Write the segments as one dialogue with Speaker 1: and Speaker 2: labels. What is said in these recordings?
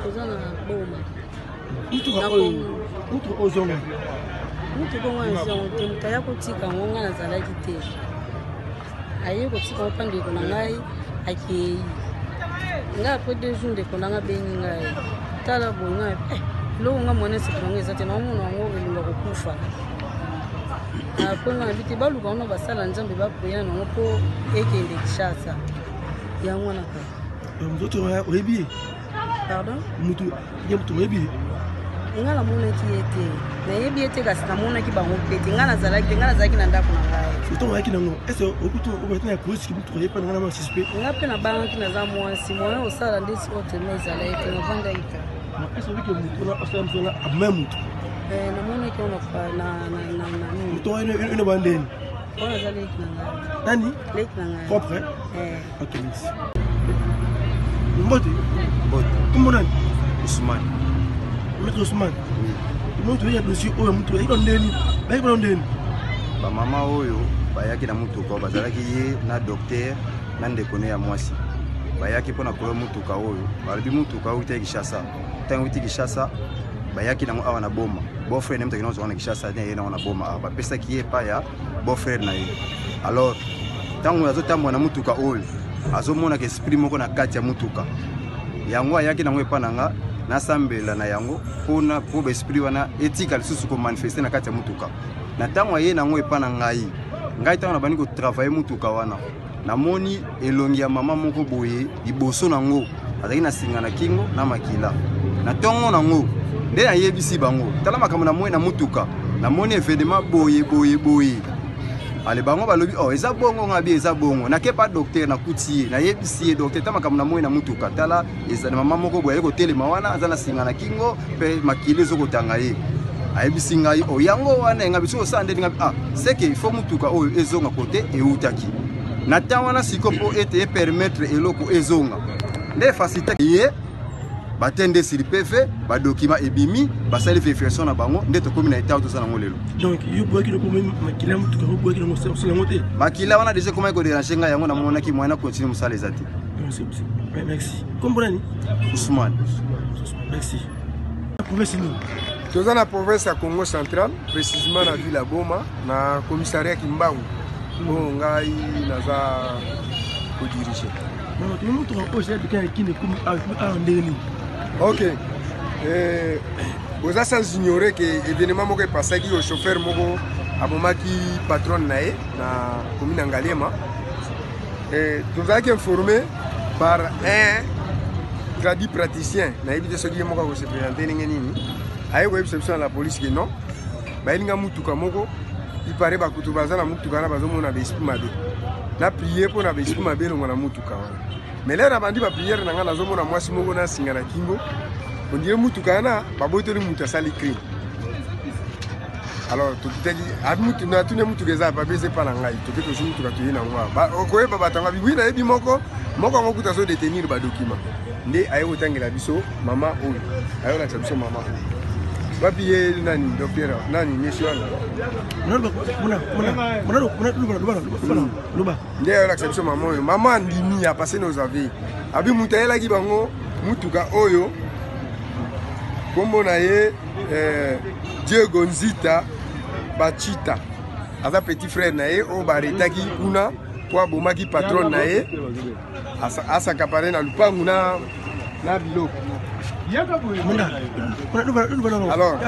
Speaker 1: Toza na Boma.
Speaker 2: Mutuka oyo, mutuka oyo zonga.
Speaker 1: Mutuka oyo nazonga te, moto aya kotika yango ngai nazalaki te. Aye kotika yango mpa ndeko na ngai akei. Ngai après deux jours ndeko na ngai abengi ngai. Tala boye ngai eh, eloko ngai mwana esepela yango eza te, naomona yango elinga kokufa. Après ngai nabi te baluka wana basala Nzambe bapriere nango mpo ekende Kinshasa. Yango wana kaka.
Speaker 2: Nzoto oyebi ye?
Speaker 1: Pardon?
Speaker 2: Mutu ye mutu oyebi ye?
Speaker 1: Nga namonaki ye te, nayebi ye te, kasi namonaki bango mpe te. Nga nazalaki te, nga nazalaki na ndako na ngai.
Speaker 2: Ntango oyaki nango ese okutu obaki na polisi mutu oyebi na nga na mwasi suspect?
Speaker 1: Nga mpe nabangaki, naza mwasi, moyen osala ndeti autrement ezalaki te, navandaki kaka.
Speaker 2: Ese obiki mutu wana osala mutu wana aboma mutu?
Speaker 1: Namonaki wana na
Speaker 2: mutu wana ino bandeni
Speaker 1: wana aza leki na ngai.
Speaker 2: Nani?
Speaker 1: Leki na ngai.
Speaker 2: Propre?
Speaker 1: Eh.
Speaker 2: Ok, merci. Mbote.
Speaker 3: Mbote.
Speaker 2: Kombo nani?
Speaker 3: Ousmane.
Speaker 2: Maître Ousmane. Oui. Moto ya dossier oyo moto ayaki ndeni. Bayaki na ndeni.
Speaker 3: Ba mama oyo bayaki na mutuka bazalaki ye na docteur na ndeko ne ya mwasi. Bayaki mpona koya mutuka oyo. Balobi mutuka oyo euti Kinshasa. Ntango euti Kinshasa bayaki nango awa na Boma. Beau frère na ye moto akendaki na Kinshasa ye nango na Boma awa. Bapesaki ye epai ya beau frère na ye. Alors ntango azotambola na motuka oyo azomonaka esprit moko na kati ya motuka yango ayaki nango epa na nga nasambela na yango mpona mpo baesprit wana etika lisusu komanifeste na kati ya motuka. Na ntango aye nango epa na ngai, ngai ntango nabandi kotravaille motuka wana namoni elongi ya mama moko boye liboso nango azalaki na singa na kingo na makila. Na ntongo nango nde nayebisi bango tala makambo namoni na motuka, namoni evenement boye boye boye. Ale bango balobi oh eza bongo, ngabi eza bongo. Nake pa docteur, nakuti ye, nayebisi ye docteur ta makambo namoni na motuka, tala eza na mama moko boye aye kotelema wana aza na singa na kingo mpe makila ezokotanga ye. Ayebisi ngai oh yango wana engabi soki osala ndeni ngabi ah seke il faut motuka oyo ezonga kote eutaki na temps wana siko mpo ete epermettre eloko ezonga nde facilité ye batende esili PV badokima ebimi basali vérification na bango nde tokomi na etat toza nango lelo.
Speaker 2: Donc yo boyaki loko makila motuka yango boyaki nango osala yango te?
Speaker 3: Makila wana deja ekomaki koderange ngai, yango namonaki moyen na continue mosala eza te.
Speaker 2: Merci. Kombo nani?
Speaker 3: Ousmane.
Speaker 2: Merci. Province nini?
Speaker 4: Toza na province ya Congo central, précisément na ville ya Boma, na commissariat Kimbangu oyo ngai naza kodirige. Ok, boza sans ignorer que événement moko epasaki oyo chauffeur moko abomaki patronne na ye na commune ya Ngaliema. Tozalaki informé par un tradi praticien, nayebi te soki ye moko akose présente ndenge nini, aye koyebisa biso na la police ke non, bayelinga mutuka moko ipare bakutu baza na mutuka wana bazomona baesprit mabe, na prie mpo na baesprit mabe elongwa na mutuka wana. Mais lere abandi bapriere na ngai, nazomona mwasi moko na singa na kingo, ondire mutuka wana babotoli mutu asali crime. Alors tokitaki natuni mutuka eza papi eza epa na ngai, toke tozwi mutuka toye nango awa. Okoyeba bato yango abi wi nayebi moko moko yango kuta azodetenir badokima nde aye kotangela biso mama oyo, aye kolakisa biso mama oyo wapi ye nani docteur nani monsieur wana nde aye kolakisa biso mama oyo. Mama andimi apase nos avis, abi moto ayelaki bango mutuka oyo kombo na ye Diego Nzita Bachita, aza petit frère na ye oyo baretaki kuna po abomaki patron na ye asakapare na lupangu na biloko. Alors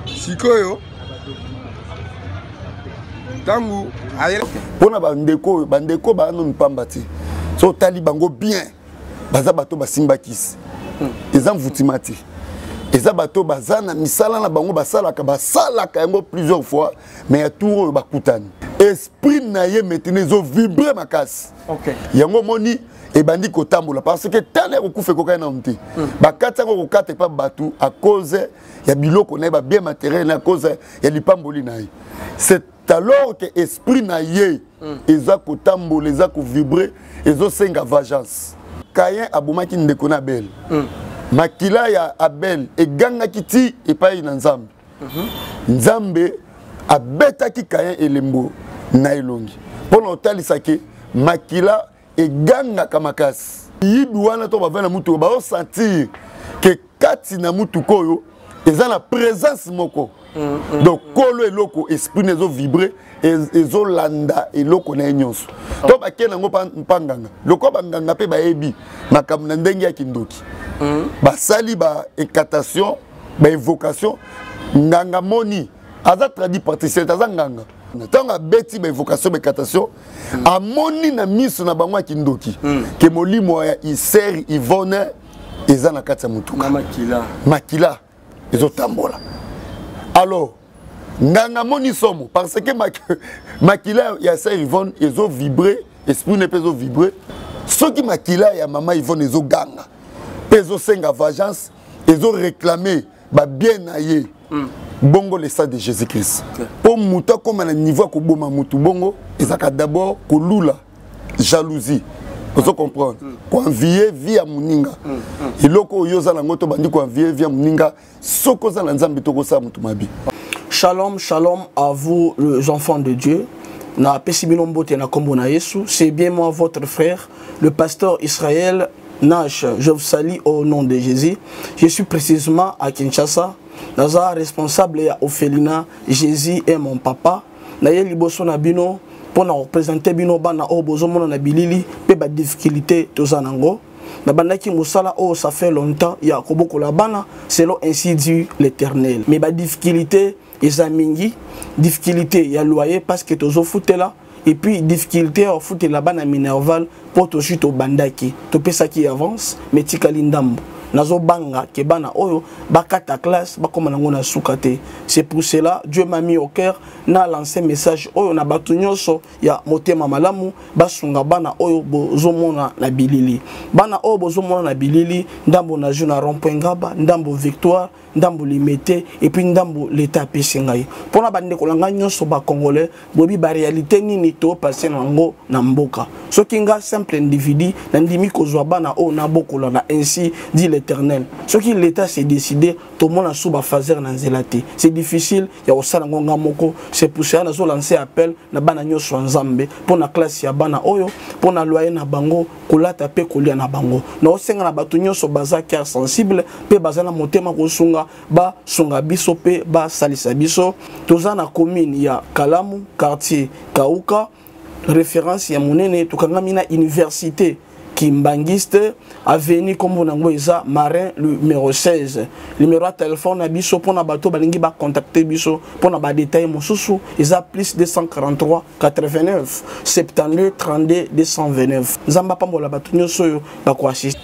Speaker 4: sikoyo ntango
Speaker 5: mpona bandeko oyo, bandeko baa nanu pamba te, so otali bango bien baza bato basimba kisi, eza mvutima te, eza bato baza na misala na bango, basalaka yango plusieurs fois, mais ya tour oyo bakutani esprit na ye maintenant ezo vibre makasi. Yango omoni ebandi kotambola parce que tala ya kokufa ekokaki nanu te, bakati yango kokata epa bato à cause ya biloko na ye, babien matériel na ye, à cause ya lipamboli na ye. C'est alors que esprit na ye eza kotambola, eza kovibre, ezosenga vengeance. Caïn abomaki ndeko na Abel, makila ya Abel egangaki ti epai na Nzambe. Nzambe abetaki Caïn elembo na elongi mpona kotalisa ke makila egangaka makasi. Yibi wana to bavandi na motuka baosentir ke kati na motuka oyo eza na présence moko. Donc kolo eloko, esprit na ezovibre, ezolanda eloko na ye nyonso. To bakei nango mpa nganga, lokola banganga mpe bayebi makambo na ndenge ya kindoki, basali ba incantation, ba évocation. Nganga moni aza tradipraticien, aza nganga. Ntango abeti ba évocation, ba incantation, amoni na miso na bango ya kindoki ke molimo ya iser Ivone eza na kati ya motuka, makila ezotambola. Alors nganga moni somo, parce que makila ya sœur Yvonne ezovibre, esprit ne mpe ezovibre. Soki makila ya mama Yvonne ezoganga mpe ezosenga vengeance, ezoréclame babien na ye, bongo le sang de Jésus Christ, mpo moto akóma na niveau ya koboma motu bongo, ezalaka d'abord kolula, jalousie. Ozo comprendre? Koenvie vie ya moninga, eloko oyo oza nango, to bandi koenvie vie ya moninga. Soki oza na Nzambe, tokosala motu mabe.
Speaker 2: Shalom, shalom à vous les enfants de Dieu. Na pesi bino mbote na kombo na Yesu. C'est bien moi, votre frère, le pasteur Israël Nash. Je vous salue au nom de Jésus. Je suis précisément à Kinshasa. Naza responsable ya orphelinat Jésus est mon papa. Naye liboso na bino mpo na représenter bino bana oyo bozomona na bilili mpe ba difficulté toza nango. Nabandaki mosala oyo ça fait longtemps ya kobokola bana selon ainsi dit l'Éternel, mais ba difficulté eza mingi. Difficulté ya loyer parce que tozofutela, et puis difficulté ya kofutela bana minerval mpo tozwi, tobandaki, topesaki avance mais tikali ndambo. Nazobanga ke bana oyo bakata classe, bakóma nango na suka te. C'est pour cela Dieu m'a mis au cœur na lancé message oyo na bato nyonso ya motema malamu, basunga bana oyo bozomona na bilili. Bana oyo bozomona na bilili, ndambo nazwi na rond-point Ngaba, ndambo Victoire, ndambo Limete, et puis ndambo l'État apesi ngai. Mpona bandeko na ngai nyonso bacongolais, boyebi baréalité nini topase nango na mboka. Soki nga simple individu nandimi kozwa bana oyo nabokola na ainsi dit l'Éternel, soki l'État s'est décidé, tomona su bafaser na nzela te. C'est difficile ya kosala yango nga moko. C'est pour cela nazolancer appel na bana nyonso ya Nzambe mpo na classe ya bana oyo, mpo na loyer na bango, kolata mpe kolia na bango. Naosenga na bato nyonso baza cœur sensible mpe baza na motema kosunga, basunga biso mpe basalisa biso. Toza na commune ya Kalamu, quartier Kauka, référence ya monene. Tokangami na université Kimbangiste, avenue kombo nango eza Marin numéro 16. Numéro ya telefone na biso mpona bato balingi bacontacte biso mpona badetail mosusu eza plus 243 89 72 32 229. Nzambe apambola bato nyonso oyo bakoassiste.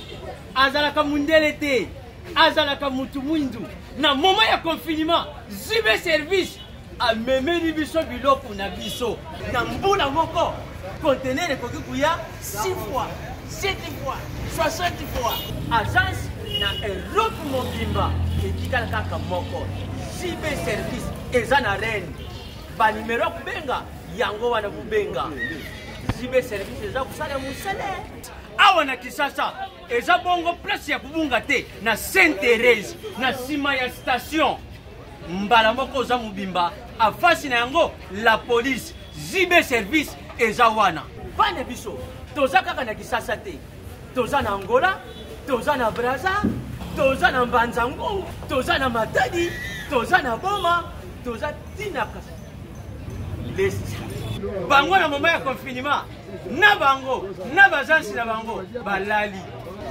Speaker 6: Azalaka mundele te, azalaka mutu mwindu. Na moment ya confinement, Zibe Service amemeli biso biloko na biso na mbula moko. Conteneur ekoki koya 6 fois, 7 fois, 60 fois. Agence na Europe mobimba etikala kaka moko, Zibe Service, eza na Reine. Banimero ya kobenga yango wana, kobenga Zibe Service, eza kosala mosala awa na Kinshasa. Eza bongo place ya kobunga te, na Sainte Thérèse, na nsima ya station, mbala moko oza mobimba afasi na yango la police. Zibe Service eza wana. Bana biso toza kaka na Kisasa te, toza na Angola, toza na Braza, toza na Mbanza Ngungu, toza na Matadi, toza na Boma, toza ntina lesti. Bango na moma ya confinement na bango na bazansi na bango balali,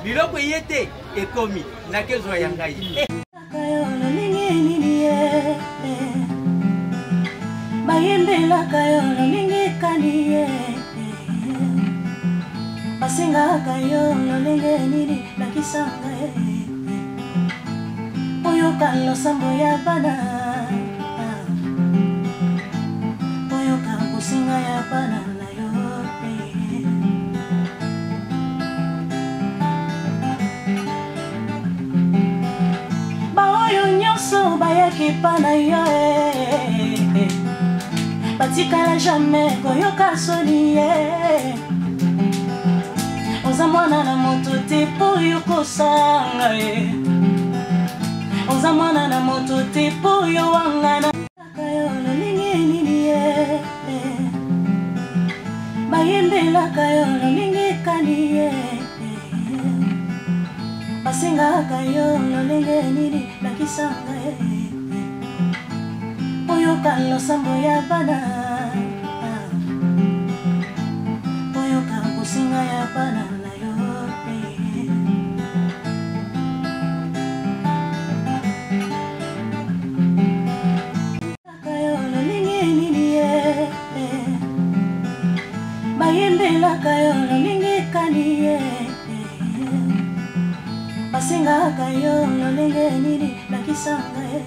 Speaker 6: biloko eye te, ekomi nakezwa ya ngai.
Speaker 7: Bayembelaka yo lolenge ekani ye, basengaka yo lolenge nini, lakisanga ye, oyoka losambo ya bana, oyoka kosenga ya bana na yo. Baoyo nyonso bayaki epa na yo, batikala jamais koyoka soni ye. Oza mwana na moto te mpo yo kosanga ye, oza mwana na moto te mpo yo wangana yo lolenge nini ye, bayembelaka yo lolenge ekani ye. Basengaka yo lolenge nini lakisa ngai oyoka losambo ya bana oyoka kosenga ya bana na yo. Yo lolenge nini ye bayembelaka yo lolenge kani ye basengaka yo lolenge nini lakisa ngai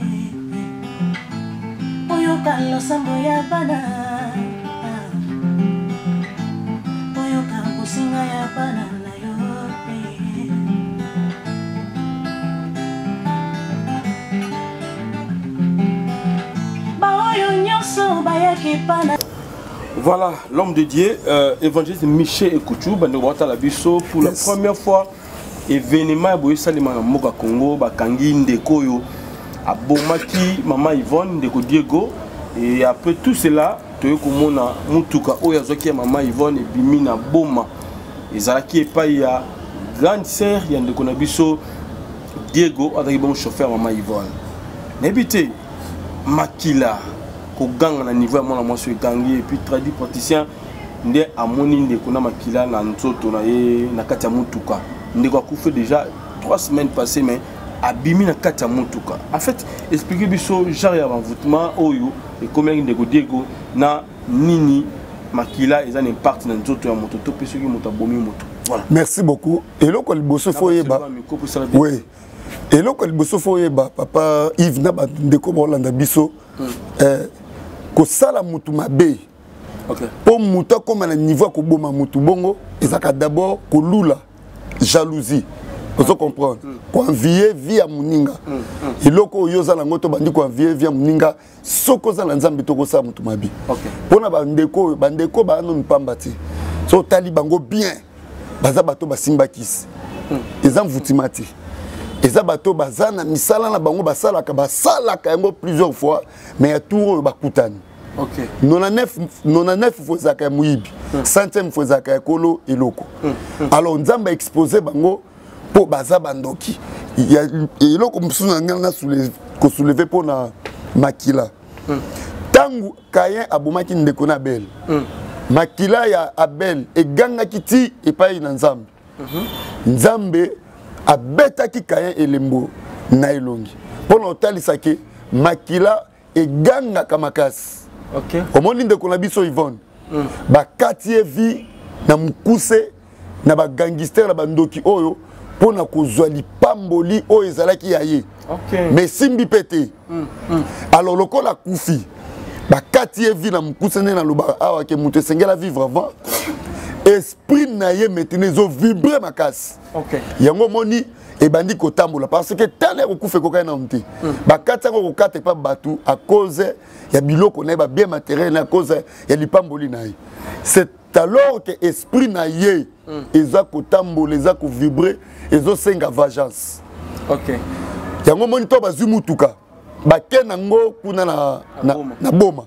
Speaker 7: oyoka losambo ya bana oyoka kosenga ya bana na yo. Baoyo nyonso bayaki pana.
Speaker 8: Voilà, l'homme de Dieu, évangéliste Michel Ekouchou, bandeko batala biso pour la première fois événement ya boye esalema na mboka Congo, bakangi ndeko oyo abomaki mama Yvonne, ndeko Diego, et après tout cela toye komona mutuka oyo azwaki ya mama Yvonne ebimi na boma, ezalaki epai ya grande sœur ya ndeko na biso Diego, azalaki bongo chauffeur mama Yvonne. Nayebi te makila koganga na niveau ya mwana mwasi oyo egangi, et puis tradi praticien nde amoni ndeko na makila na nzoto na ye na kati ya mutuka. Ndeko akufi déjà 3 semaines passées, mais abimi na kati ya mutuka. En fait, expliquez biso genre ya envoûtement oyo ekomaki ndeko Diego na nini makila eza na impact na nzoto ya moto to pe soki moto abomi moto. Voilà.
Speaker 5: Merci beaucoup. Eloko liboso faut yeba. Oui. Eloko liboso faut yeba papa Yves na ba ndeko ba Hollande biso. Kosala mutu mabe. Po mutu akoma na niveau ya koboma mutu bongo ezaka d'abord kolula jalousie. Ozo comprendre? Ko envier vie ya muninga. Eloko oyo oza nango to bandi ko envier vie ya muninga soko oza na Nzambe to kosala mutu mabe. Pona ba ndeko, ba ndeko ba no mpamba te. So tali bango bien. Baza bato basimba kisi. Eza mvutima te. Eza bato baza na misala na bango basalaka, basalaka yango plusieurs fois, mais ya tour oyo bakutani. 99 fois ezalaka ya moyibi, 100e fois ezalaka ya kolo eloko. Alors Nzambe a exposé bango po baza bandoki. Ya eloko mosusu na ngai na ko soulever po na makila. Tangu Caïn abomaki ndeko na Abel. Makila ya Abel egangaki ti epai na Nzambe. Nzambe abetaki Caïn elembo na elongi. Pona otalisa ke makila egangaka makasi. Omoni ndeko na biso Yvonne. Bakati ye vie na mukuse na ba gangster na bandoki oyo pona kozwa lipamboli oyo ezalaki ya ye. Mais simbi pe te. Alors lokola kufi bakati ye vie na mukuse nde nalobaka awa ke moto esengela vivre avant esprit na ye maintenant ezo vibrer makasi. Yango moni ebandi kotambola parce que tala ya kokufa ekokaki nanu te. Bakati yango kokata epa bato à cause ya biloko na ye, ba bien matériel na ye, à cause ya lipamboli na ye. C'est alors que esprit na ye eza kotambola, eza kovibrer, ezosenga vengeance. Yango moni to bazwi mutuka bake nango kuna na boma.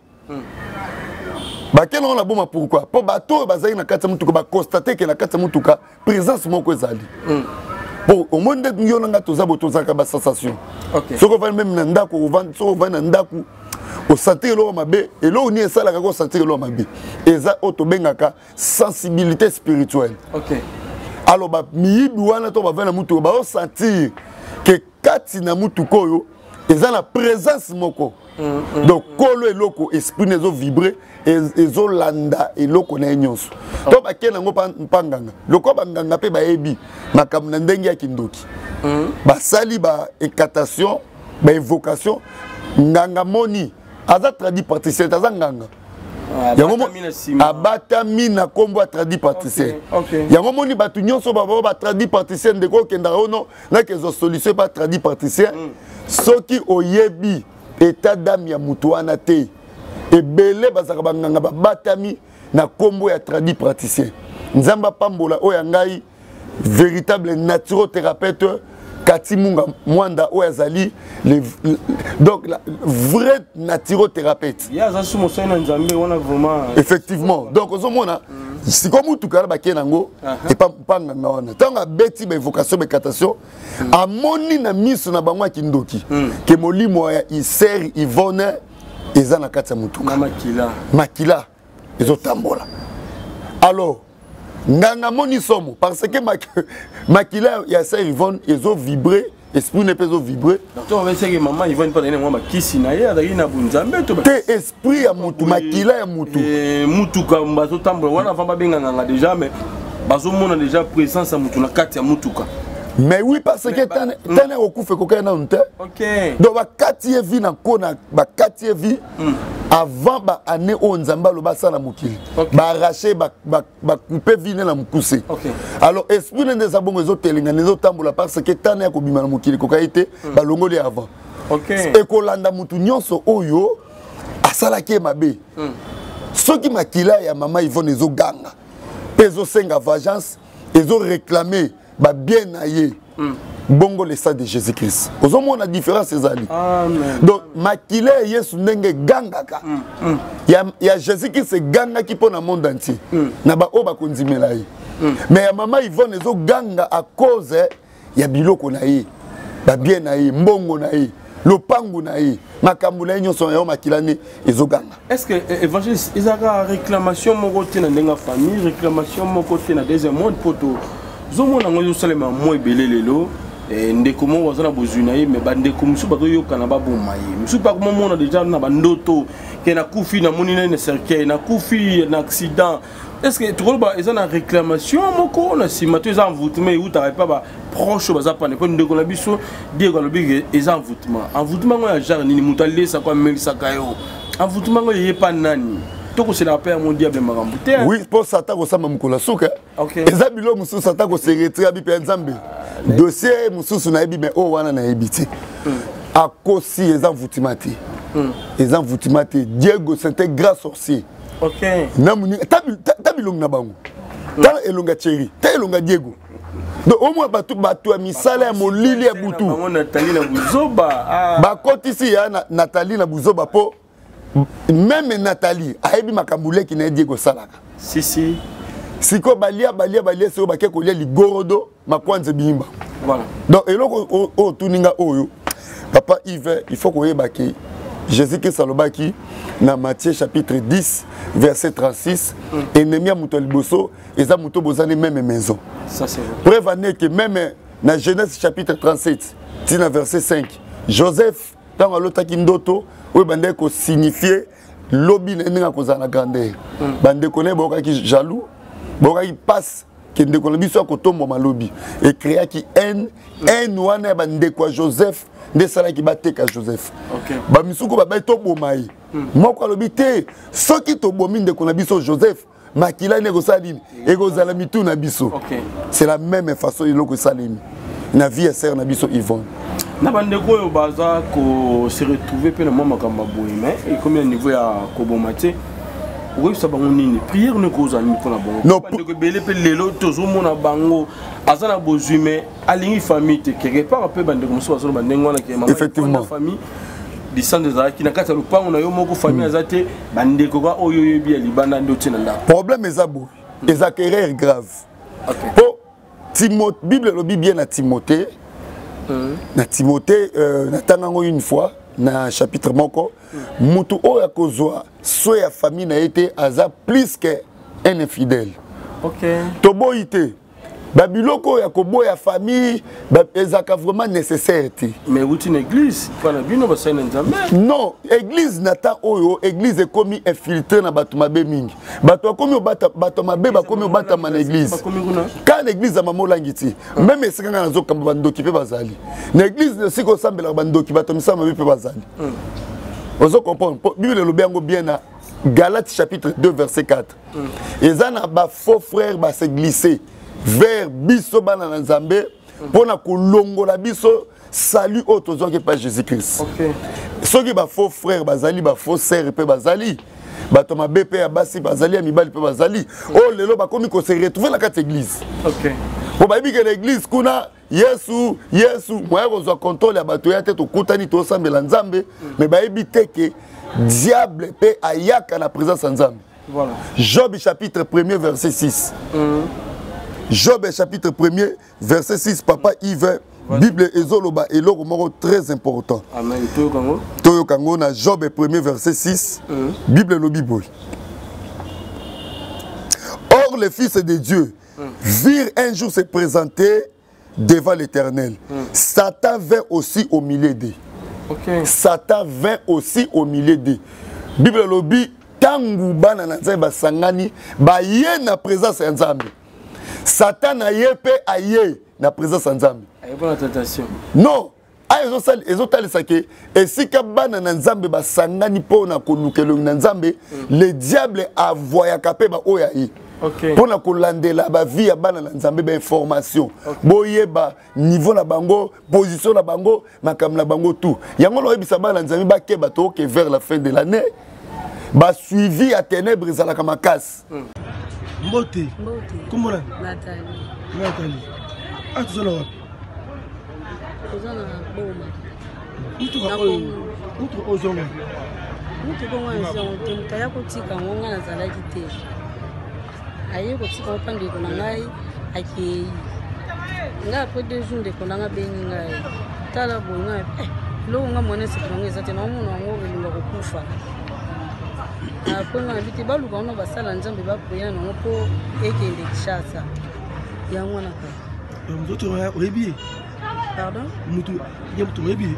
Speaker 5: Bake nango na boma pourquoi? Po bato oyo bazali na kati ya mutuka ba constater que na kati ya mutuka présence moko ezali. Po omoni nde yo na nga toza bo tozalaka ba sensation. Soki ovandi même na ndako, ovandi, soki ovandi na ndako, osentir eloko mabe, eloko nini esalaka ko sentir eloko mabe? Eza oyo tobengaka sensibilité spirituelle. Alors ba miyibi wana to bavandi na mutuka, ba sentir que kati na mutuka oyo eza na présence moko. Donc kolo eloko esprit na ezo vibrer, ezolanda eloko na ye nyonso. To bakei nango mpa nganga. Lokola banganga mpe bayebi makambo na ndenge ya kindoki. Basali ba incantation, ba évocation, nganga moni aza tradi praticien, aza nganga. Yango abatami na kombo ya tradi praticien. Yango moni bato nyonso ba ba tradi praticien ndeko okendaka ono na kezo solution pa tradi praticien. Soki oyebi état d'âme ya mutu wana te, ebele bazaka banganga babatami na kombo ya tradi praticien. Nzamba pambola oyo ya ngai véritable naturothérapeute Kati Munga Mwanda oyo azali le, donc la vrai naturothérapeute.
Speaker 8: Ya za sumo soi na Nzambe wana vraiment.
Speaker 5: Effectivement. Donc ozomona Sikoyo motuka wana bakei nango epa mpanganga wana, ntango abeti baévocation, baincantation, amoni na miso na bango ya kindoki ke molimo ya sœur Yvonne eza na kati ya motuka, makila ezotambola. Alors nganga amoni somo parce que makila ya sœur Yvonne ezovibre, esprit ne mpe ezovibre.
Speaker 8: Mama Yvonne mpo azalaki na mwa bakisi na ye, azalaki na bunzambe to
Speaker 5: te? Esprit ya mutu, makila ya mutu.
Speaker 8: Mutuka bazotambola wana, avant babenga nganga déjà, mais bazomona déjà présence ya mutu na kati ya mutuka.
Speaker 5: Mais oui, parce que tane akokufa ekokaki nanu te. Donc bakati ye vie na nkona, bakati ye vie avant baannée oyo Nzambe aloba asala mokili, baarrache, bacoupe vie ne na mokuse. Alors esprit ne nde eza bongo, ezotelengana, ezotambola parce que tane ya kobima na mokili ekokaki te, balongoli avant. Ekolanda mutu nyonso oyo asalaki ye mabe. Soki makila ya mama Yvonne ezoganga mpe ezosenga vengeance, ezoréclame babien na ye, bongo le sang de Jésus Christ, ozomona différence ezali. Donc makila ya Yesu ndenge egangaka, ya Jésus Christ egangaki mpo na monde entier, na baoyo bakondimela ye. Mais ya mama Yvonne ezoganga à cause ya biloko na ye, babien na ye, mbongo na ye, lopangu na ye, makambo na ye nyonso yango, makila nde ezoganga.
Speaker 8: Est ce que évangéliste, ezalaka réclamation moko te na ndenge ya famille, réclamation moko te na deuxième monde, mpo tozomona yango ezosalema mwa ebele lelo? Ndeko moko aza na bozwi na ye, mais bandeko mosusu bazoyokana baboma ye. Mosusu mpe akomomona déjà na bandoto ke nakufi, namoni nani na cercueil, nakufi na accident. Est ce que tokoloba eza na réclamation moko na nsima to eza envoûtement eutaka epa baproche oyo baza pane? Mpo ndeko na biso Diego alobi ke eza envoûtement. Envoûtement yango ya genre nini? Moto alesaka, amelisaka yo, envoûtement yango eyepa nani? Tokoselaka mpe yango diable makambo te.
Speaker 5: Oui, mpo Satan kosamba mokolo ya suka. Eza biloko mosusu Satan kose retire abi mpe ya Nzambe. Dossier mosusu nayebi, mais oyo wana nayebi te. Akosi, eza envoûtement te, eza envoûtement te. Diego, c'est un grand sorcier. Namoni ta bilongi na bango, tala elongi ya Thierry, ta elongi ya Diego. Donc omoi bato, bato ya misala ya molili ya butu bakotisi ya Nathalie na buzoba, mpo même Nathalie ayebi makambo leki na ye Diego osalaka.
Speaker 8: Si si.
Speaker 5: Sikoyo balia, balia, balia, sikoyo bake kolia ligorodo, makwanza ebimba. Donc eloko oyo otuninga oyo, papa Yves, il faut koyeba ke Jésus Christ alobaki na Matthieu chapitre 10 verset 36, ennemi ya moto ya liboso eza moto bozali même maison.
Speaker 8: Ça, c'est vrai.
Speaker 5: Preuve ane ke même na Genèse chapitre 37 tina verset 5, Joseph ntango alotaki ndoto oyo ebandaki kosignifie lobi na ye ndenge akozala na grandeur, bandeko na ye bayokaki jaloux, bayokaki passe ke ndeko na biso akotombwama lobi, ecréaki haine. Haine wana ya bandeko ya Joseph nde esalaki bateka Joseph. Bamisuku babai toboma ye. Moko alobi te, soki tobomi ndeko na biso Joseph, makila nde ekosala nini? Ekozala mitu na biso. C'est la même façon eloko esalemi na vie ya sœur na biso Yvonne.
Speaker 8: Na bandeko oyo baza kose retrouve mpe na mwa makambo ya boye, mais ekomi na niveau ya koboma te, okoyebisa bango nini? Prière no ekozala nini mpona bango? Bandeko ebele mpe lelo tozomona bango, aza na bozwi mais alingi famille te. Quelque part mpe bandeko mosusu bazoloba ndenge wana ke
Speaker 5: effectivement
Speaker 8: famille distance ezalaki na kati ya lopango na yo moko, famille aza te, bandeko ka oyo oyebi ya libanda nde otie na ndako.
Speaker 5: Problème eza boye, ezaka erreur grave mpo Bible elobi bien na Timothée, na Timothée, natanga yango une fois na chapitre moko, mutu oyo akozwa so ya famille na ye te aza plus que un infidèle. Toboyi te, babiloko oyo ya koboya famille ezalaka vraiment nécessaire te.
Speaker 8: Mais euti na église mpa na bino basali na Nzambe.
Speaker 5: Non, église na temps oyo, église ekomi infiltré na bato mabe mingi. Bato bakomi obata, bato mabe bakomi obatama na église. Kaka na église ya mama Olangi ti même esika ngai nazokamba, bandoki mpe bazali na église. Esika osambelaka, bandoki, bato misala mabe mpe bazali. Ozo comprendre? Bible elobi yango bien na Galates chapitre 2 verset 4. Eza na bafaux frère base glisse vers biso bana na Nzambe mpo na kolongola biso salut oyo tozwaki epai Jésus Christ. Soki bafaux frère bazali, bafaux sœur mpe bazali, bato mabe mpe ya basi bazali, ya mibali mpe bazali, oyo lelo bakomi kose retrouve na kati ya église po bayebi ke na église kuna Yesu, Yesu moya kozwa contrôle ya bato ya te, tokutani, tosambela Nzambe. Mais bayebi te ke diable mpe ayaka na présence ya Nzambe.
Speaker 8: Voilà.
Speaker 5: Job chapitre 1er verset 6. Mm. Job chapitre 1er verset 6 papa Yves Bible ezoloba eloko moko très important.
Speaker 8: Amen. Toyoka ngo.
Speaker 5: Toyoka ngo na Job 1er verset 6. Mm. Bible elobi boye. Or les fils de Dieu mm. virent un jour se présenter devant l'Éternel. Mm. Satan vint aussi au milieu d'eux.
Speaker 8: Okay.
Speaker 5: Satan vint aussi au milieu d'eux. Bible elobi ntango bana na Nzambe basangani baye na présence ya Nzambe. Satan aye mpe aye na présence ya Nzambe.
Speaker 8: Aye mpo na tentation.
Speaker 5: Non, aya ezotalisa ke esika bana na Nzambe basangani mpo na koluka elongi na Nzambe, mm. le diable avoyaka mpe baoyo aye mpo na kolandela bavie ya bana na Nzambe bainformation okay. Boyeba niveau na bango, position na bango, makambo na bango tout. Yango naoyebisa bana na Nzambe bakeba, tooke vers la fin de l'année, basuivi ya ténèbre ezalaka makasi.
Speaker 8: Mm.
Speaker 9: Mbote.
Speaker 1: Mbote.
Speaker 9: Kombo nani?
Speaker 1: Nathalie.
Speaker 9: Nathalie. Ah, toza na wapi?
Speaker 1: Toza na Boma.
Speaker 9: Mutuka oyo, mutuka oyo zonga.
Speaker 1: Mutuka oyo ezonga te, moto aya kotika yango ngai nazalaki te. Aye kotika yango mpa ndeko na ngai akei. Ngai après deux jours ndeko na ngai abengi ngai. Tala boye ngai, eh, eloko ngai mwana esepela yango eza te, naomona yango elinga kokufa. Après ngai nabi te baluka wana basala Nzambe bapriere nango mpo ekende Kinshasa. Yango wana kaka.
Speaker 9: Moto oyebi ye?
Speaker 1: Pardon?
Speaker 9: Moto ye moto oyebi ye?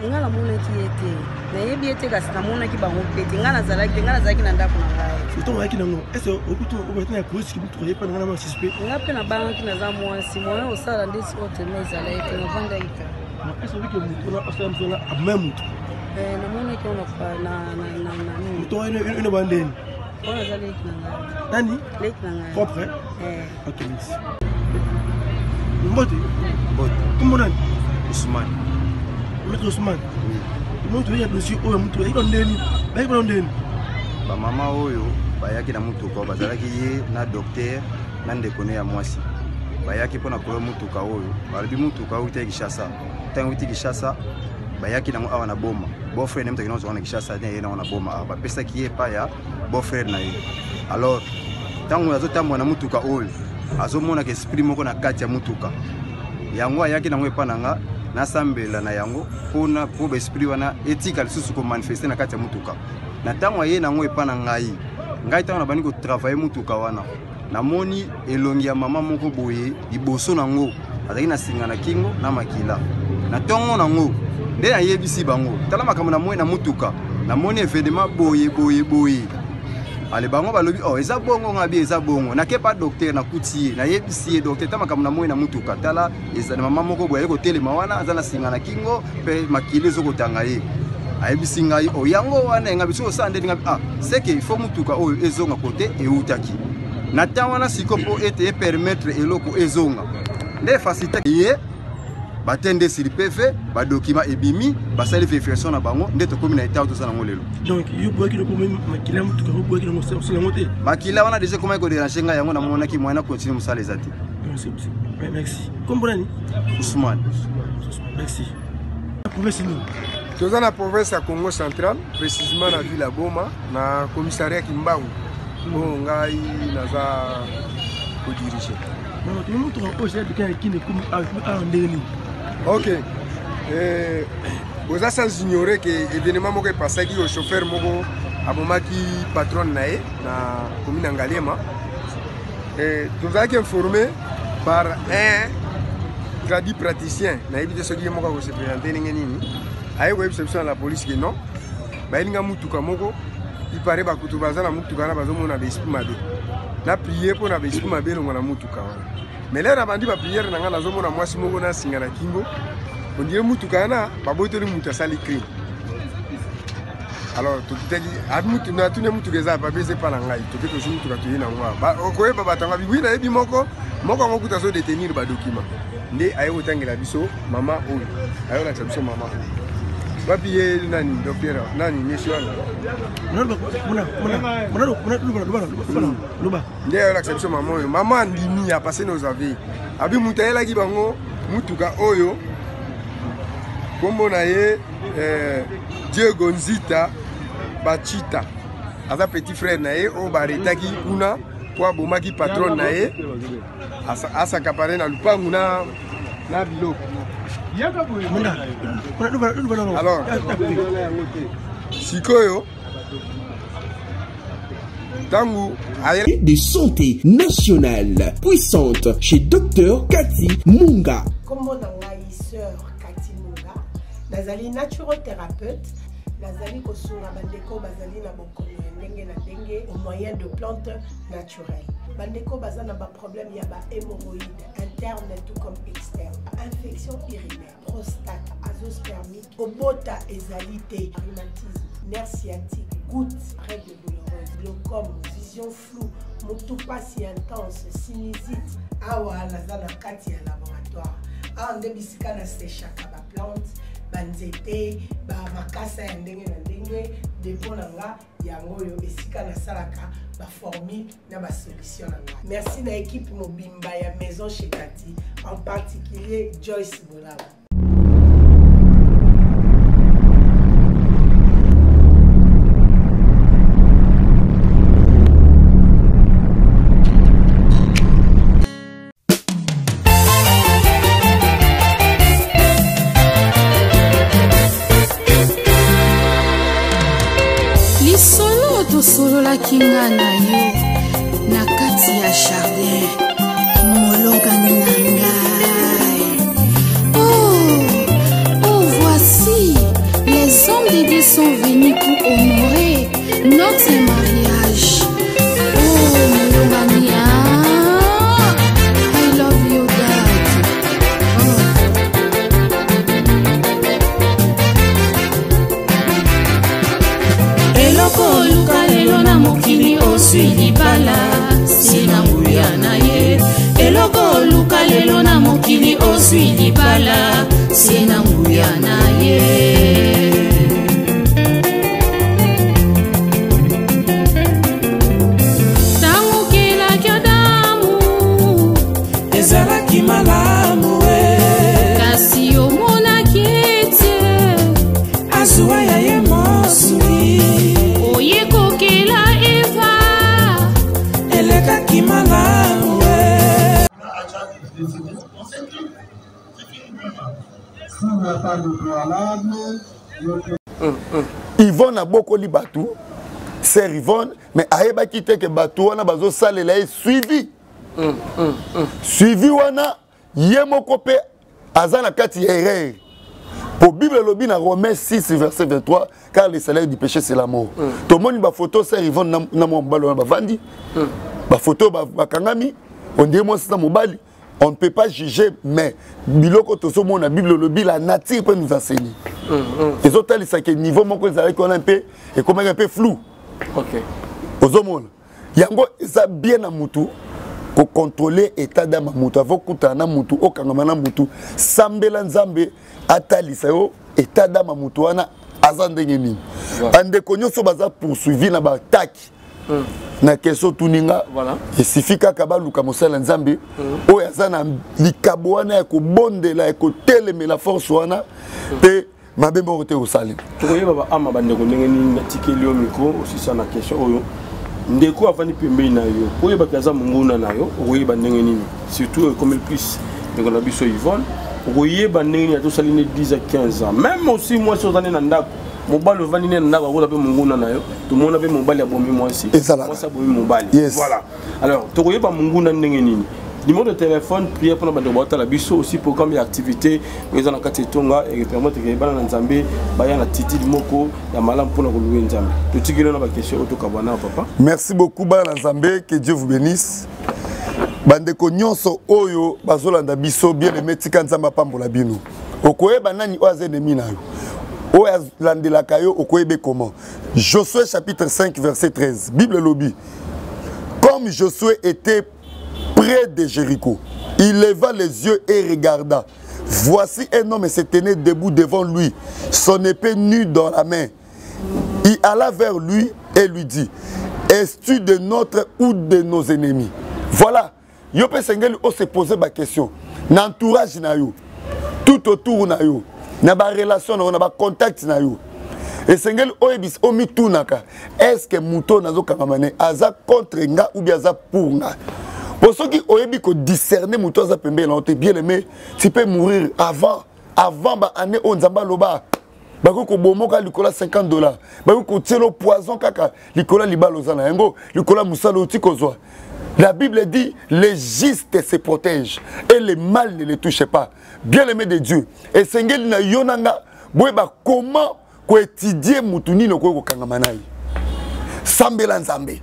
Speaker 1: Ngai namonaki ye te, nayebi ye te, kasi namonaki bango mpe te. Ngai nazalaki te, ngai nazalaki na ndako na ngai.
Speaker 9: Ntango oyaki nango, ese okutu obaki na polisi moto oyebi mpe na ngai na mwasi mpe?
Speaker 1: Ngai mpe nabangaki, naza mwasi, moyen osala ndeti oyo teme ezalaki te, navandaki kaka.
Speaker 9: Ese obiki moto wana osala moto wana aboma moto?
Speaker 1: Namonaki wana na nini.
Speaker 9: Moto wana ino bandeni?
Speaker 1: Wana aza leki na ngai.
Speaker 9: Nani?
Speaker 1: Leki na ngai.
Speaker 9: Propre? Ok, merci. Mbote.
Speaker 3: Mbote.
Speaker 9: Kombo nani?
Speaker 3: Ousmane.
Speaker 9: Maître Ousmane. Oui. Moto ya dossier oyo moto ayiki ndeni. Bayiki na ndeni.
Speaker 3: Ba mama oyo bayaki na mutuka bazalaki ye na docteur na ndeko ne ya mwasi. Bayaki mpona koya mutuka oyo. Balobi mutuka oyo euti Kinshasa. Ntango euti Kinshasa bayaki nango awa na Boma. Beau frère na ye moto akendaki kozwa na Kinshasa ye nango na Boma awa. Bapesaki ye epai ya beau frère na ye. Alors ntango azotambola na mutuka oyo azomonaka esprit moko na kati ya mutuka yango, ayaki nango epa na nga nasambela na yango mpona mpo baesprit wana etika lisusu komanifeste na kati ya mutuka. Na ntango aye nango epa na ngai, ngai ntango nabandi kotravaille mutuka wana, namoni elongi ya mama moko boye liboso nango, azalaki na singa na kingo na makila na ntongo nango. Nde nayebisi bango, tala makambo namoni na mutuka, namoni evenema boye boye boye. Ale bango balobi, oh, eza bongo. Nga bi eza bongo. Nake pa docteur, nakuti ye, nayebisi ye, docteur, ta makambo namoni na mutuka, tala eza na mama moko boye aye kotelema wana, aza na singa na kingo mpe makili ezokotanga ye. Ayebisi ngai, oh, yango wana enga biso osala nde nga ah c'est que il faut mutuka oyo ezonga kote eutaki na temps wana siko mpo ete epermettre eloko ezonga. Nde facilité ye batende esili PV, badokima ebimi, basali vérification na bango, nde tokomi na etat toza nango lelo.
Speaker 9: Donc yo boyaki loko makila ya motuka, boyaki nango osala yango te?
Speaker 3: Makila wana deja ekomaki koderange ngai, yango namonaki moyen na continue mosala eza te.
Speaker 9: Merci. Kombo nani?
Speaker 3: Ousmane.
Speaker 9: Merci. Province nini?
Speaker 4: Toza na province ya Congo Central, précisément na ville ya Boma, na commissariat Kimbangu oyo ngai naza kodirige. Ok, boza sans ignorer ke événement moko epasaki oyo chauffeur moko abomaki patronne na ye na commune ya Ngaliema. Tozalaki informé par un tradi praticien, nayebi te soki ye moko akose présente ndenge nini, aye koyebisa biso na la police ke non, bayelinga mutuka moko ipare bakutu baza na mutuka wana bazomona baesprit mabe, na prie mpo na baesprit mabe elongwa na mutuka wana. Mais lere abandi bapriere na ngai, nazomona mwasi moko na singa na kingo, ondire mutuka wana babotoli mutu asali crime. Alors tokitaki, natuni mutuka eza papi, eza epa na ngai. Toke tozwi mutuka, toye nango awa. Koyeba bato yango abi wi, nayebi moko moko yango kuta azodetenir badokima, nde aye kotangela biso mama oyo, aye kolakisa biso mama oyo. Wapi ye nani, docteur nani, monsieur wana nde aye kolakisa biso mama oyo. Mama andimi, apase nos avis, abi moto ayelaki bango mutuka oyo, nkombo na ye Diego Nzita Bachita. aza petit frère na ye oyo baretaki kuna mpo abomaki patron na ye asakapare na lupangu na, na biloko. Alors sikoyo ntango
Speaker 10: de santé nationale puissante chez Dr Cathy Munga.
Speaker 11: Kombo na ngai sœur Cathy Munga, nazali naturothérapeute, nazali kosunga bandeko bazali na bokono ya ndenge na ndenge au moyen de plantes naturelles. Bandeko baza na ba problème ya ba hémorroïdes interne tout comme externe, infection urinaire, prostate, azoospermique, kobota ezali te, rhumatisme, nerf sciatique, goutte, règle douloureuse, glaucome, vision floue, motu pasi intense, sinusite. Awa naza na kati ya laboratoire, awa nde bisika na sechaka ba plante, banzete, ba makasa ya ndenge na ndenge. Depo na nga yango oyo esika nasalaka ba formule na ba solution na nga. Merci na équipe mobimba ya Maison chez Cathy, en particulier Joyce Bolaba.
Speaker 12: Lisolo tosololaki nga na yo na kati ya jardin, molongani na ngai. Oh, oh, voici les hommes de Dieu sont venus pour honorer notre mariage. Oh, molongani, ah, I love you, dad. Oh. Eloko oluka lelo na mokili, ozwi libala se na nguya na ye. Eloko oluka lelo na mokili, ozwi libala se na nguya na ye. Ntango okelaki Adamu,
Speaker 13: ezalaki malamu e,
Speaker 12: kasi omonaki ete
Speaker 13: azuwa ya ye mosuni.
Speaker 12: Oye kokela Eva,
Speaker 13: elekaki malamu e.
Speaker 5: Yvonne abokoli bato, sœur Yvonne, mais ayebaki te ke bato wana bazosalela ye suivi. Suivi wana, ye moko mpe aza na kati ya erreur. Po Bible elobi na Romains 6 verset 23, car le salaire du péché c'est la mort. Tomoni bafoto sœur Yvonne na mwa mobali wana bavandi, bafoto bakangami, on dirait mwasi na mobali. On ne peut pas juger, mais biloko tozomona, Bible elobi la nature peut nous enseigner. Ezotalisaka niveau moko ezalaki wana mpe ekomaki un peu flou. Ozomona yango eza bien na mutu kocontrôler état d'âme ya mutu avant okutana na mutu, okangama na mutu, sambela Nzambe atalisa yo état d'âme ya mutu wana aza ndenge nini. Bandeko nyonso baza poursuivi na bataki na question tuninga, esifi kaka baluka mosala Nzambe oyo aza na likabo wana ya kobondela, ya kotelemela force wana mpe mabe moko te kosalema.
Speaker 8: Tokoyeba baama bandeko ndenge nini? Natikeli yo micro osisa na question oyo. Ndeko avandi pembeni na yo, oyebaki aza monguna na yo, okoyeba ndenge nini? Surtout ekomi plus ndeko na biso Yvonne, okoyeba ndenge nini? Atosali ne 10 à 15 ans, même aussi mwasi oza nde na ndako, mobali ovandi nde na ndako, akoza mpe monguna na yo. Tomona mpe mobali abomi mwasi, mwasi abomi mobali. Voilà, alors tokoyeba monguna ndenge nini? Numéro de téléphone, prière mpona bandeko baotala biso, aussi programme ya activité oyo eza na kati etonga epermettre ke bana na Nzambe baya na titile moko ya malamu mpona koluwe Nzambe. Totikeli na baquestion oyo tokabwana, papa.
Speaker 5: Merci beaucoup bana na Nzambe, que Dieu vous bénisse. Bandeko nyonso oyo bazolanda biso, bien aimé, tika Nzambe apambola bino. Okoyeba nani oyo aza ennemi na yo, oyo alandelaka yo, okoyebe comment? Josué chapitre 5 verset 13, Bible elobi: comme Josué était près de Jéricho, il leva les yeux et regarda. Voici un homme se tenait debout devant lui, son épée nue dans la main. Il alla vers lui et lui dit: es-tu de notre ou de nos ennemis? Voilà, yo pe sengeli o se poser ba question. Na entourage na yo, tout autour na yo, na ba relation na yo, na ba contact na yo. Esengeli oyebisa, omitunaka, est ce que moto oyo nazokangama ne aza contre nga ou bien aza pour nga? Po soki oyebi kodiscerne moto aza pembeni na yo te, bien aimé, tu peux mourir avant ba année oyo Nzambe aloba. Bakoki kobomoka likolo ya 50 $, bakoki kotiela poison kaka likolo ya libala oza na yango, likolo ya mosala outi kozwa. La Bible dit: les justes se protègent et le mal ne les touche pas. Bien aimé de Dieu, esengeli na yo na nga boyeba comment koétudie mutu nini okoki kokangama na ye. Sambela Nzambe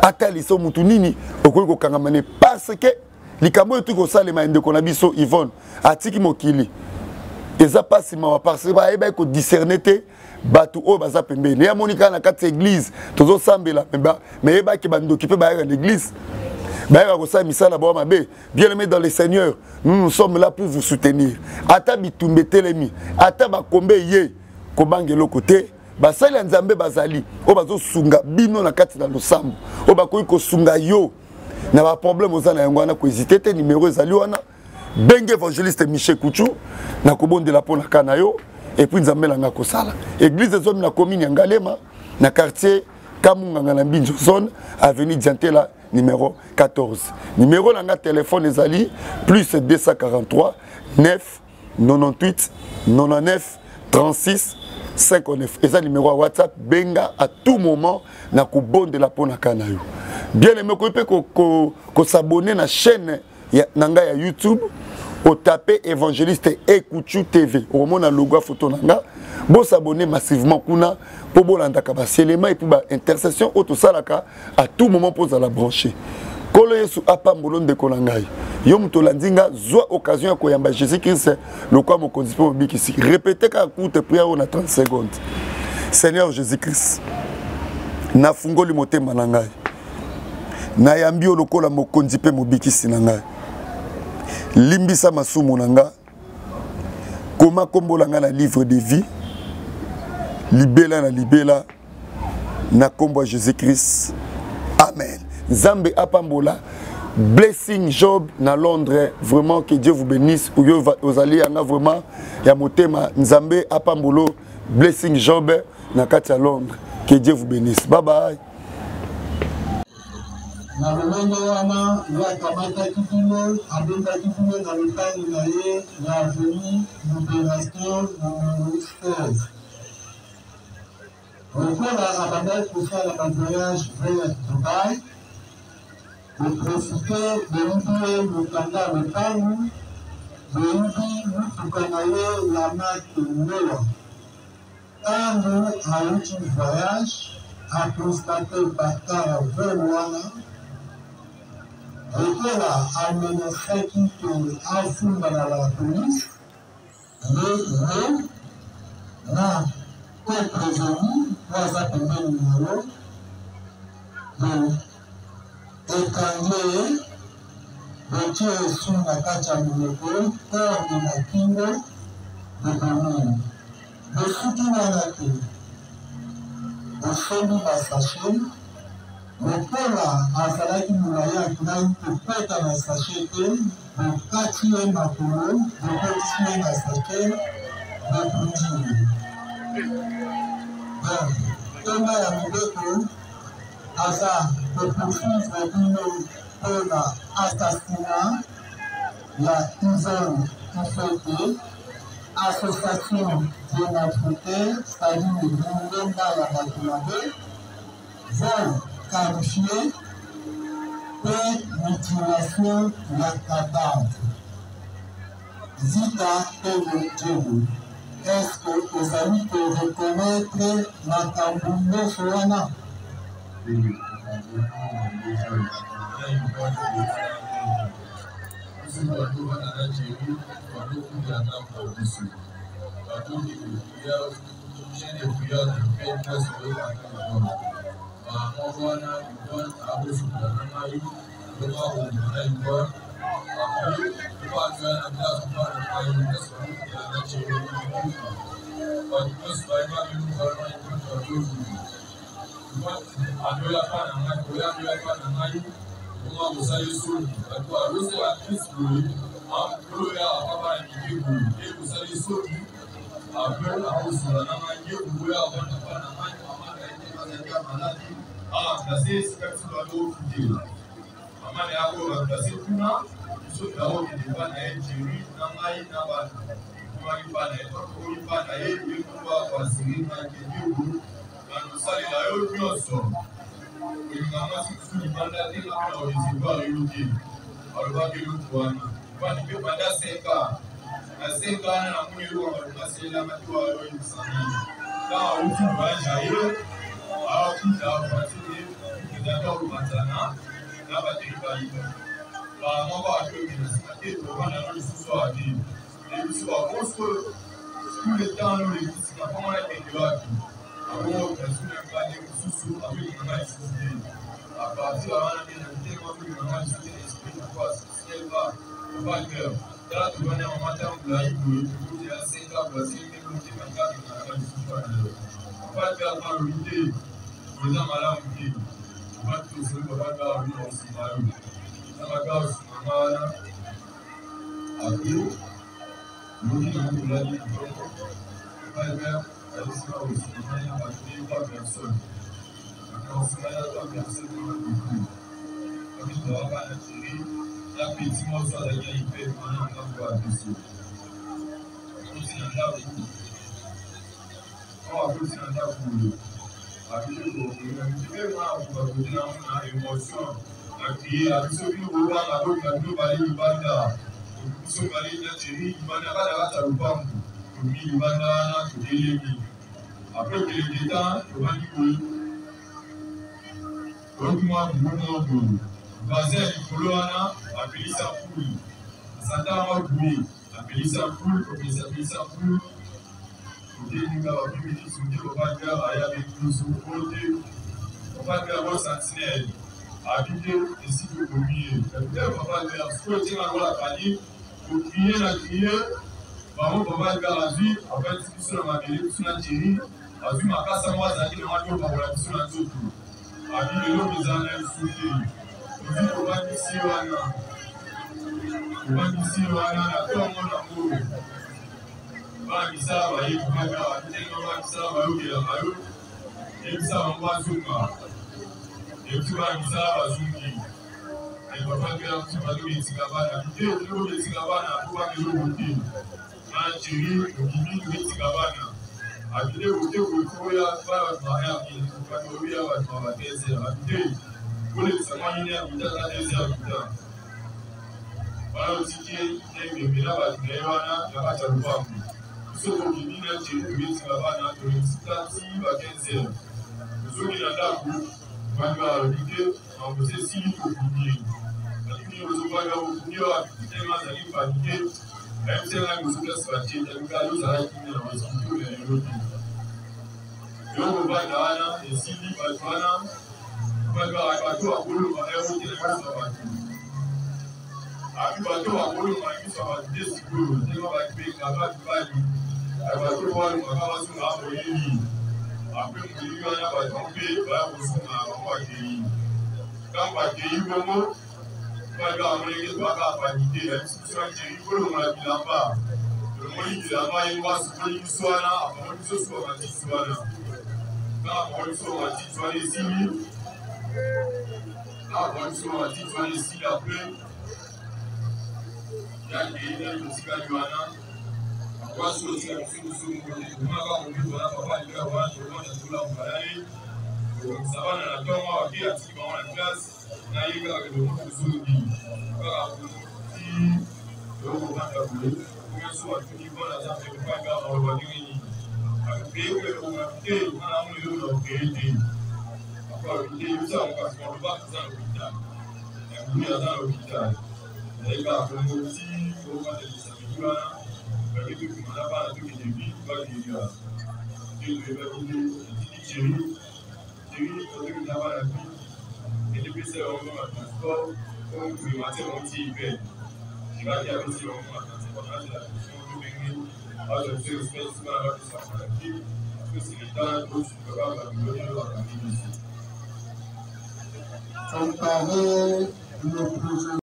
Speaker 5: atalisa mutu nini okoki kokangama na ye, parce que likambo oyo toki kosalema ya ndeko na biso Yvonne atiki mokili eza mpasi, mawa, parce que bayebaki kodiscerne te bato oyo baza pembeni. Ye amoni kaka na kati ya église tozosambela, me yebaki bandoki mpe bayaka na église, bayaka kosala misala bawa mabe. Bien aimé dans le Seigneur, nous, nous sommes là pour vous soutenir. Ata bitumba etelemi, ata bakombe ye, kobanga eloko te. Basali ya Nzambe bazali oyo bazosunga bino na kati na losambo, oyo bakoki kosunga yo na baproblème oza na yango wana. Kohésite te, numéro ezali wana, benge évangéliste Michel Kuchu, nakobondela mpo na ka na yo, et puis Nzambe na nga kosala. Église ezwami na commune ya Ngalema, na quartier Kamunganga, na Mbinzo zone, avenue Diantela numéro 14. Numéro na nga téléphone ezali plus 243 9 98 99 36 59. Eza numéro ya WhatsApp, benga à tout moment, na kobondela mpo na ka na yo. Bien aimé, okoki mpe kosabonner na chaîne na ngai ya YouTube, otape Évangéliste Ekuchu TV, okomona logo ya photo na nga. Bosabonner massivement kuna mpo bolandaka baselema et puis baintercession oyo tosalaka à tout moment mpo ozala branché. Nkolo Yesu apambolo ndeko na ngai. Yo moto olandi nga, zwa occasion ya koyamba Jésus Christ lokwa mokonzi mpe mobikisi. Répéte kaka courte prière oyo na 30 secondes: Seigneur Jésus Christ, nafungoli motema na ngai, nayambi yo lokola mokonzi mpe mobikisi na ngai. Limbisa masumu na nga, koma nkombo na ngai na livre de vie libela na libela, na nkombo ya Jésus Christ, amen. Nzambe apambola. Blessing Job na Londres, vraiment, que Dieu vous bénisse. Oyo ozali yanga vraiment ya motema, Nzambe apambolo. Blessing Job na kati ya Londres, que Dieu vous bénisse, bye bye.
Speaker 14: Na lolenge wana, ye akamataki bino, abendaki bino na lopango na ye na avenue Liberation numero 16. Lokola abandaki kosala ba voyage vers Dubaï, boprofite boyibi ye mokanda ya lopango, boyibi motuka na ye ya marque Noah. Ntango awuti voyage, a constate batard ya vol wana, lokola a menacaki ke afunda na la police, nde ye na co-prevenu oyo aza pembeni na yo bo etrangle ye, botie ye su na kati ya monoko, corde na kingo, bobomi ye. Bosuki wana te, bosombi ba sachet, lokola azalaki molayi akokaki kokota na sachet te, bokati ye makolo, bokotisi ye na sachet, bobundi ye. Donc, ntoma ya mibeko aza kopoursuivre bino mpo na assassinat ya Yvonne Ifete, association de malfaiteurs, c'est-à-dire lingomba ya bato mabe, vol qualifié mpe mutilation ya cadavre. Zita Pelo Djelo, est-ce que ozali ko reconnaître makambo nyonso wana?
Speaker 15: Apres akosola na ngai ye koboya avanda mpa na ngai mama na ye te azalaki ya maladi aremplace esika biso bazofutela mama na ye akoremplace kuna biso toakokende mpa na ye Jerry na ngai na bana tokomaki mpa na ye tokomi mpa na ye ye moko akoasire ngai ke Diogo nakosalela yo nyonso kolinga mwasi mosusu libanda te nga mpe na korecevoir yo te. Alobaki eloko wana vandi mpe banda 5 ans na 5 ans wana namoni eloko ya malonga asalelanga te oyo ayoyebisa ngai ntango awuti voyage aye akuta voiture ezalaki akomatana na bateri bayiba mbala moko akokende nsima te tovanda no lisusu awa te ebiso bakosi oyo tout le temps nolekisi na mpo wana kende wapi abongo nasuna mibale mosusu akolinga ngai lisusu te apartir ya wana nde na mitema akolinga ngai lisusu te na esprit moko aselva papa cœur tala tobanda mama ntango molai boye tokotela senga voisin nde motema ngai akolinga ngai lisusu wana yo papa cœur alobi te eza malamu te obandi tosoli papa cœur alobi na kosunga yo nanga cœur osunga nga wana après lobi nango tolali na ntongo papa cœur ayebisi nga kosunga ngai na bato ne trois personnes nakosunga na trois personnes na buku babi tozalaka na Thierry na petit mwasi azalaki na ipele wana na ngambo ya biso akoti na ndako awa akoti na ndako oyo abiki mpe mwana akoka kote na na émotion na crie abiso bino bobanga bobima bino bale libanda biso bale na Thierry libanda kaka kati ya lopango tomi libanda wana totelemi après quelque temps tobandi boye toyoki mwa bulu moko boye voisin ya likolo wana apelisa fulu asanta mwa boye apelisa fulu kopelisa pelisa fulu totelemi kaka bapimeli soki papa Edgar aya abengi biso oyo te papa Edgar bo sentinelle abi te esiki obomi ye te papa Edgar sikoyo otienga lokola panique kokrie na krie bango papa Edgar azwi avandisi biso na mabele biso na Jerry azwi makasa moko azalaki na wana opakola biso na nzoto abi eloko eza na biso te tozwi tovandisi wana tovandisi wana na ntongo na ngolo bana misala baye kaka ndenge bana misala bayokelaka yo yebisa bango bazonga yebisi bana misala bazongi papa kela mosusu bazobetika bana te ozobetika bana po bana eloko te na jeri obimi obetika bana abide kote kokoya bana bato bato oya bato ba 2 heures abide kolekisa mwa nini ya mita ata 2 heures mita wana otiki ebembe na bato na ye wana na kati ya lopango biso tobimi na jeri tobetika bana tolekisi ti ba 15 heures tozongi na ndako bandi balobi te makambo esi esili tokundi ye balingi ozobanda kokundi wapi ndenge azali panike ayebisi ngai kozoka sibate taluka yo ozalaki na baspito ya lelo te yo kovanda wana esili bato wana bato bakolonga yango te na miso ya bato abi bato bakolonga na miso ya bato te sikoyo ndenge babenga bato bali bato balongaka bazonga moyini apres moyini wana bato mpe baya kozonga bango bakei ntango bakei bongo bato bamolenge toyaka panike ya biso ya jeri kolongola bilamba tolongoli bilamba ye mwa asukoli biso wana apamoli biso suka matiti wana ntango apamoli biso matiti wana esili ntango apamoli biso matiti wana esili apres yakei nani totikali wana akwasi otika biso biso mokote tomonaka mobitu wana papa alika wana tokomona tolamuka na ye tokokisa bana na ntongo awa ke atiki bango na classe na ye kaka elongo tozongi kaka ti tokovanda boye nyonso atuni mpona aza mpe kaka maloba ndenge nini akokeye elonga te nga na moni eloko na kokeye te akoki te yebisa yango kasi maloba aza na hôpital yango aza na hôpital naye kaka bongo ti tokovanda lisamedi wana bake tokima na bana tokende bi bakende te toyebaki te etiki jeri jeri tokende na bana bi elipesa bango na transport oyo klimatie bango ti hiver jibaki apesi bango na transport nazela tobenge bazwa biso espèce bana bapesa malaki apesi leta tosuka kaka babiloko oyo bakangi biso.
Speaker 14: Ça me paraît le projet.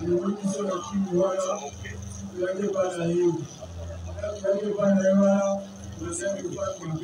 Speaker 14: Elongi biso na kini wana, toyaki epai na ye. Toyaki epai na ye wana, tozalaki kofanda.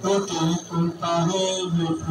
Speaker 16: Ok, comparé le